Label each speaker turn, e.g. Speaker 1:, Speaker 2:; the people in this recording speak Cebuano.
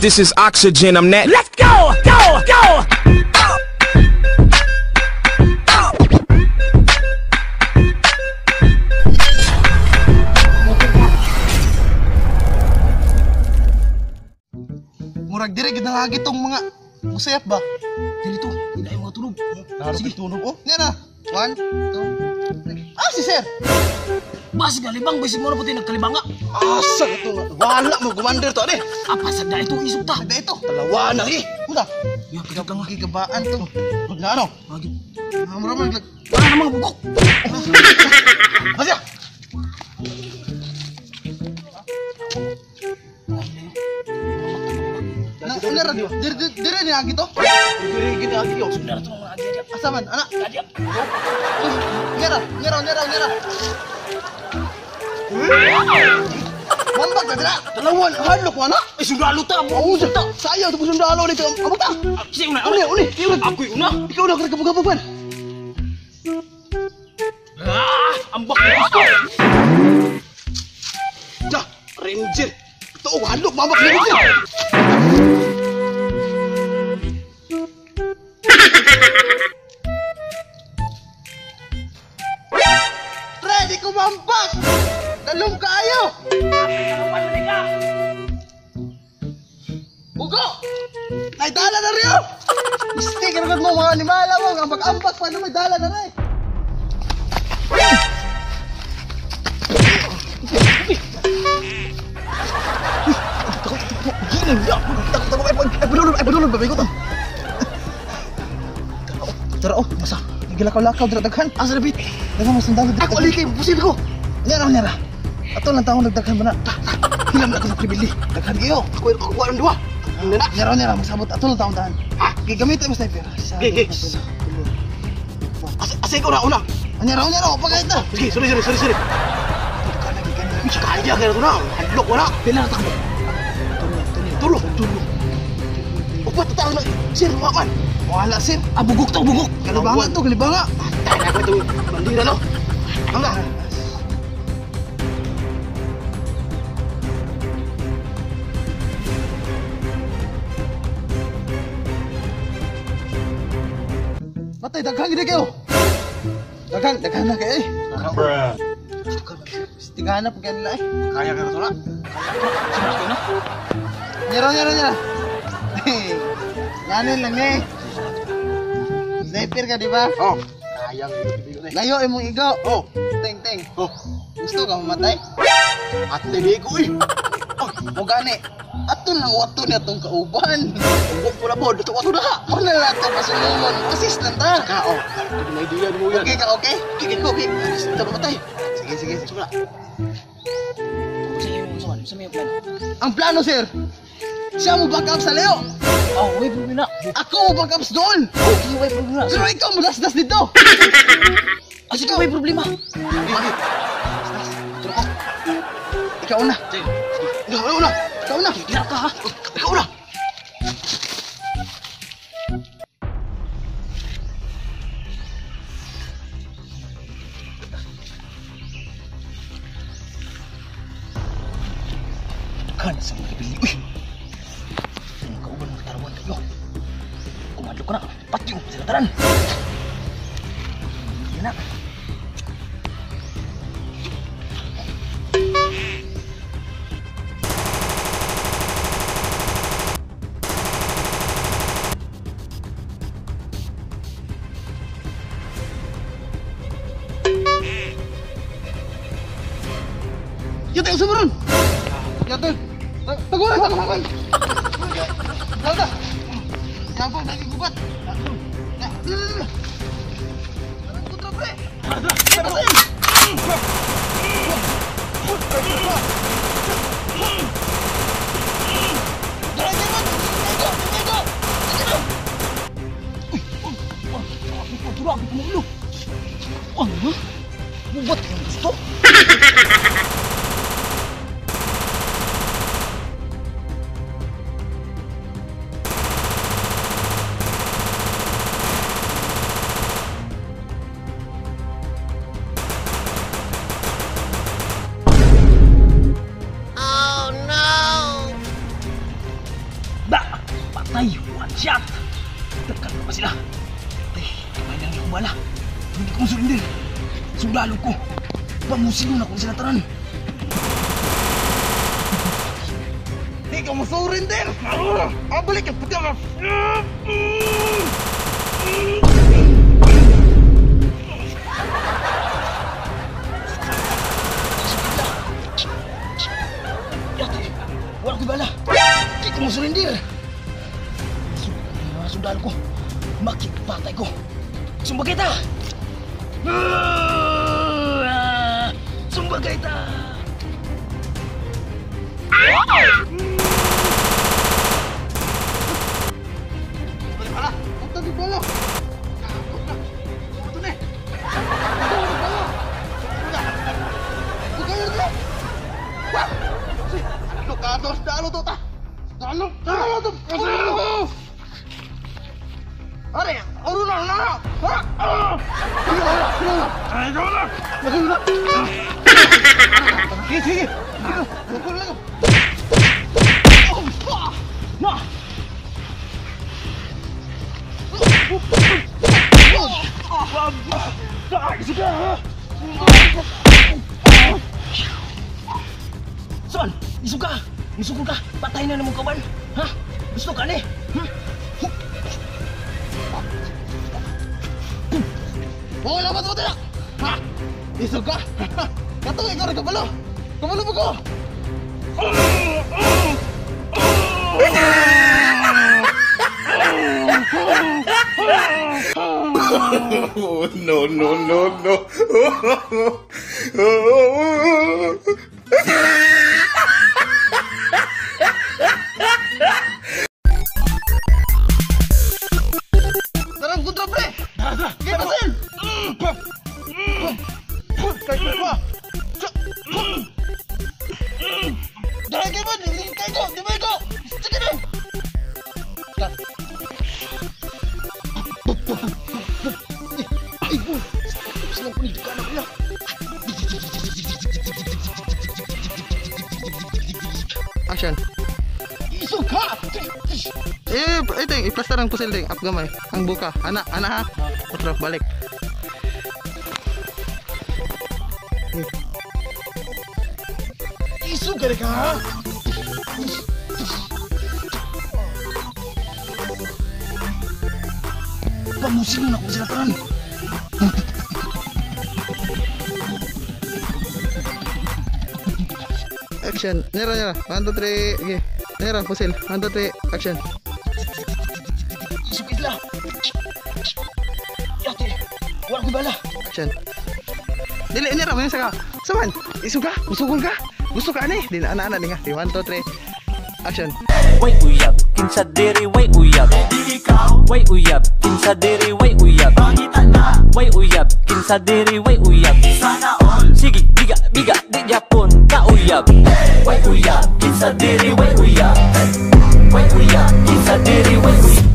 Speaker 1: This is oxygen, I'm that.
Speaker 2: Let's go! Go! Go!
Speaker 3: Murag dire gid na lagi tong mga musayap ba?
Speaker 4: Dili to, hindi na yung mga tunog.
Speaker 3: Sige, tunog oh. Nga na. 1, 2, 3. Ah, si sir.
Speaker 4: Bas galibang bisig mo na puti nagkalibanga.
Speaker 3: Asa ka to? Wala mo commander to ane.
Speaker 4: Apa sa da ito isog ta.
Speaker 3: Sagda ito. Talawa na eh. Muta.
Speaker 4: Ya, pigap lang ah.
Speaker 3: Gigabaan to. Wag na ano.
Speaker 4: Magi.
Speaker 3: Mura man.
Speaker 4: Wala na mga bugok.
Speaker 3: Asya. Na una ra dire dire ni agi to.
Speaker 4: Dire gini agi yo. Sundar to mga agi agi.
Speaker 3: Asa man ana.
Speaker 4: Agi.
Speaker 3: Nyara, nyara, nyara, nyara. Mambak na dira. Talawan hadlok mana?
Speaker 4: Eh sundalo ta.
Speaker 3: Oh, sayang tu sundalo dito. Amo ta.
Speaker 4: Sige una.
Speaker 3: Uli, uli.
Speaker 4: Ako una.
Speaker 3: Ikaw na kagabog-gabogan.
Speaker 4: Ah, ambak ko.
Speaker 3: Ja, ranger. Ito hadlok mambak ni ranger. Ready ko mambak. Dalom kaayo. Ugo! May dala na rin! Mistake na mo mga animala mo! Ang mag-ambak pa na may dala na rin! Ay, padulog! Ay, padulog! Tara, oh! Masa! Nagilakaw-lakaw, daghan! Asa na bit? Daghan mas sundalo! Ako alikay! Pusil ko! Nyara, nyara! Ato lang taong nagdaghan ba na? Hilam na ako sa pribili. Daghan kayo. Ako kuha ng duwa. Nyara, nyara. Masabot. Ato lang taong daan. Gigamit mo sniper.
Speaker 4: Gigi.
Speaker 3: Asa ikaw na una. Nyara, nyara. Pagkait na.
Speaker 4: Sige, sorry, sorry, sorry, sorry. Kaya kaya to na. Hadlok wala. Pila na takbo.
Speaker 3: Tulo, tulo. Upat tao na. Sir, wakan. Wala, sir.
Speaker 4: Ah, bugok to, bugok.
Speaker 3: Kalibanga to, kalibanga.
Speaker 4: Tayo na ko ito. Bandira no.
Speaker 3: Ang Matay, daghan gid kayo. Daghan, daghan na kayo eh.
Speaker 4: Bruh.
Speaker 3: Stigahan na pag nila eh.
Speaker 4: Kaya ka na to na. Kaya na.
Speaker 3: Nyara, nyara, nyara. Nganin lang ni. Sniper ka, di ba?
Speaker 4: Oh. Kaya nga.
Speaker 3: Layo imong igo.
Speaker 4: Oh.
Speaker 3: Ting, ting.
Speaker 4: Oh.
Speaker 3: Gusto ka mamatay?
Speaker 4: Ate ni ko eh.
Speaker 3: Oh, o gani. Ato lang wato niya tong kauban.
Speaker 4: Huwag ko na po, dito wato na.
Speaker 3: Mo na lang ito pasulungon. Assist lang ta.
Speaker 4: Saka, oh. May idea mo yan.
Speaker 3: Okay ka, okay?
Speaker 4: Okay, okay. Ito mamatay.
Speaker 3: Sige, sige, sige.
Speaker 4: Ang
Speaker 3: plano, sir. Siya mo back up sa Leo.
Speaker 4: Oh, way problema.
Speaker 3: Ako mo back up sa doon.
Speaker 4: Okay, way problema.
Speaker 3: Pero ikaw mo dasdas dito.
Speaker 4: Ah, sige, way problema.
Speaker 3: Turo ko. Ikaw una.
Speaker 4: Sige. Ikaw una.
Speaker 3: Ikaw una.
Speaker 4: Ikaw ka, ha? Ikaw una. Kan sa mga bili. Uy. Ang kauban ng tarawan kayo. Kumalo ka na. Patyo sila taran. Yan na.
Speaker 3: Yata yung sumuron. Yata. Taguan, taguan. Lada. Yapo lagi gubat. Kontra pre.
Speaker 4: Ano? Bubat yung gusto?
Speaker 2: Oh no!
Speaker 4: Patay! One shot! Daghan pa sila. Ay, kamay lang akong bala. Hindi ko surrender. Sundalo ko. Pamusilon ako sila tanan.
Speaker 3: Di ka mo surrender! Ah, balik ka! Pati ka!
Speaker 4: Yate, wala ko'y bala. Di ko mo surrender. Mga sundalo ko, makipatay ko. Sumbagay ta! Sumbagay ta!
Speaker 3: Bala! Ang tabi bala! Kakot na! Ito na eh! Ito na bala! Ito na! Wah! Ano ka? Dalo to ta! Dalo! Dalo to! Dalo! Are! Oro na! Na! Sige! Sige!
Speaker 4: Na! Son, isog ka! Isog ka! Patay na naman kaban! Ha? Gusto ka ni? Ha?
Speaker 3: Wala ba ito? Ha? Isog ka? Katong ikaw rin kabalo! Kabalo mo ko!
Speaker 2: Oh, no, no, no, no.
Speaker 3: Tarang kontra pre! Tara! Sige, pasil! Dara kayo ba? Kayo ko! Di ba ko? Sige na!
Speaker 4: Ay, bu! Silang ko ni Duka na kuya!
Speaker 3: Action!
Speaker 4: Isog ka!
Speaker 3: Eh, ito yung iplasta ng pusil ding. Up gamay. Ang buka. Ana, ana ha. Otro, balik.
Speaker 4: Isog ka ka ha? Pamusin mo na kung sila tanan.
Speaker 3: Action. Nera, nera. 1, 2, 3. Okay. Nera, pusil. 1, 2, 3. Action.
Speaker 4: Isog isla. Yate, wala ko'y bala.
Speaker 3: Action. Dili, nera, may ka. Saman, isog ka? Musugol ka? Gusto ka ani? Di na, ana, ana, di nga. 1, 2, 3. Action.
Speaker 1: Way uyab, kinsa diri way uyab. Way uyab, kinsa diri way uyab. Way uyab, kinsa diri way uyab. Sige, biga, biga, di Japon ka uyab. Way uyab, kinsa diri way uyab. Way uyab, kinsa diri way uyab.